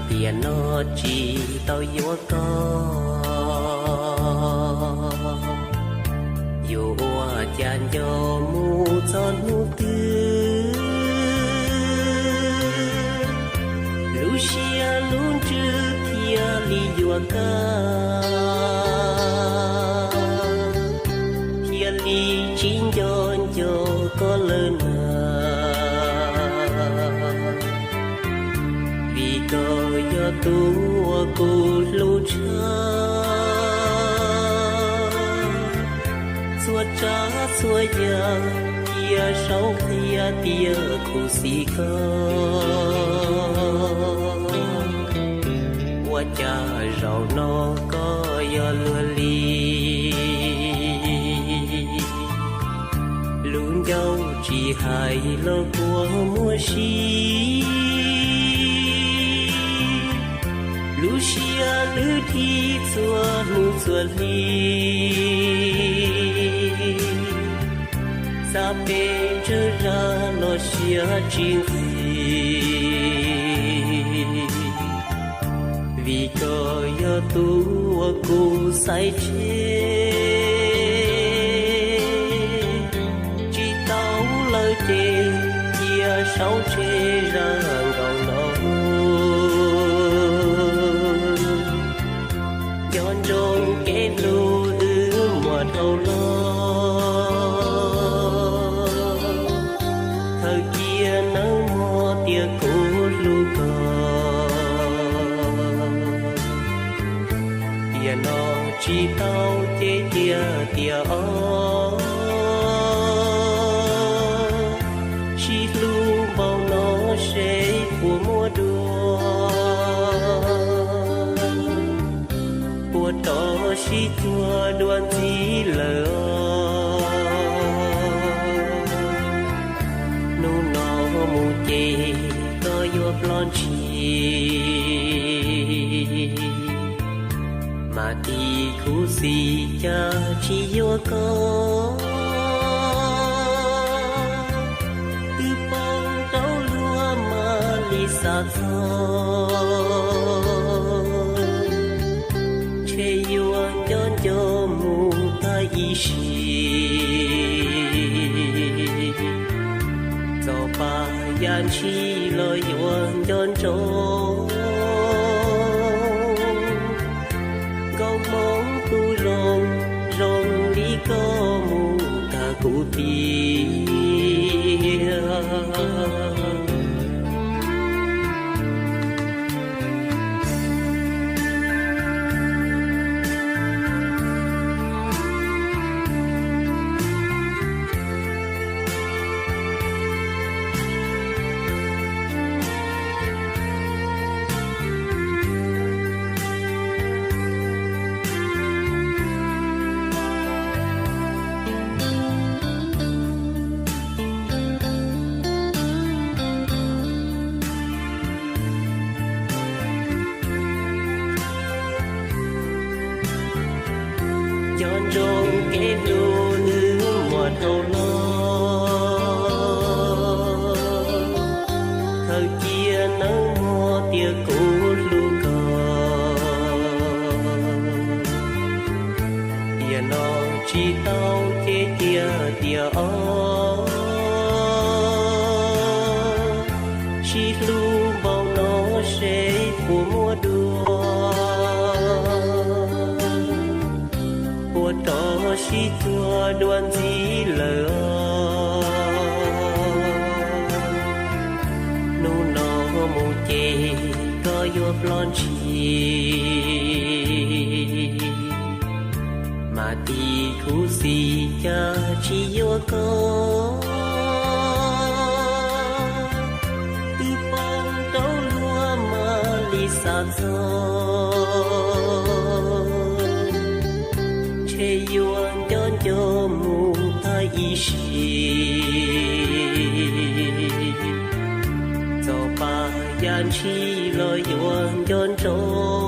Tiam no tsis tau yuav koj, yuav ua cas nco mus txog hnub twg, lub siab lub ntsws thiaj li yuam koj, thiaj li tsis nco nco koj lawm na. Vim koj yog tus uas kuv hlub tshaj, txhua tsav txhua yam cia saub qhia tias khuv xim koj. Ua cas zaum no koj yog luag li, lub ncauj tsis hais los kua muag si, lub siab lwj dhi txhua hnub txhua hli, xav pes tsawg zaj los siab tsis nqig. Vim koj yog tus uas kuv xaiv tseg, tsis tau lawm ces cia saub tseg zaj nkaus no. Nco ntsoov kev hlub wb muaj dhau los, khaws cia nawb mog tias kuv hlub koj. Tiam no tsis tau ces cia tias os, sib hlub npaum no seb puas muaj dua, puas rov sib cuag dua ntxiv lawm os. Hnub no mus ces koj yuav ploj ntshis, mas tis khuv xim cas tsis yuav koj. Twb poob rau luag mam li xav txog, ntshe yuav nco nco mus tag ib sim. Txog pas yam ntshis los yuav nco ntsoov, nkauj hmoob tus zoo zoo li koj mus tag kuv tiag. Nco ntsoov kev hlub wb muaj dhau los, khaws cia nawb mog tias kuv hlub koj. Tiam no tsis tau ces cia tias os, sib hlub npaum no seb puas muaj dua, puas rov sib cuag dua ntxiv lawm os. Hnub no mus ces koj yuav ploj ntshis, mas tis khuv xim cas tsis yuav koj. Twb poob rau luag mam li xav txog, ntshe yuav nco nco mus tag ib sim. Txog pas yam ntshis los yuav nco ntsoov,